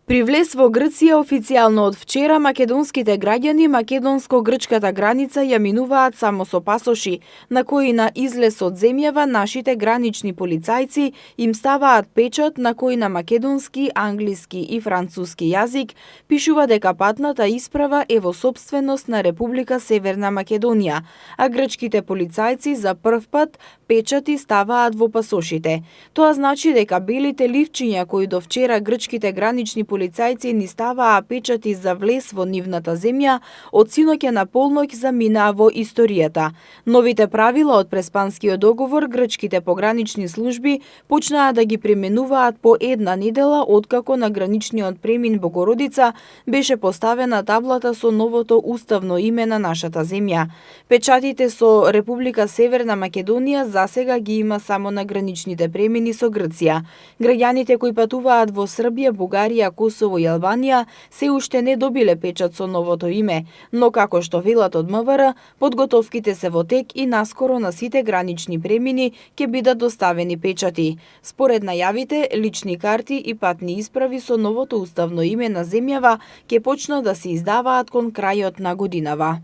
При влез во Грција официјално од вчера македонските граѓани македонско-грчката граница ја минуваат само со пасоши, на кои на излез од земјава нашите гранични полицајци им ставаат печат на кој на македонски, англиски и француски јазик пишува дека патната исправа е во сопственост на Република Северна Македонија, а грчките полицајци за прв пат печати ставаат во пасошите. Тоа значи дека белите ливчиња кои до вчера грчките гранични полицајци ни ставаа печати за влез во нивната земја, од синоќа на полноќ заминаа во историјата. Новите правила од Преспанскиот договор грчките погранични служби почнаа да ги применуваат по една недела откако на граничниот премин Богородица беше поставена таблата со новото уставно име на нашата земја. Печатите со Република Северна Македонија засега ги има само на граничните премини со Грција. Граѓаните кои патуваат во Србија, Бугарија, Косово и Албанија се уште не добиле печат со новото име, но како што велат од МВР, подготовките се во тек и наскоро на сите гранични премини ќе бидат доставени печати. Според најавите, лични карти и патни исправи со новото уставно име на земјава ќе почнат да се издаваат кон крајот на годинава.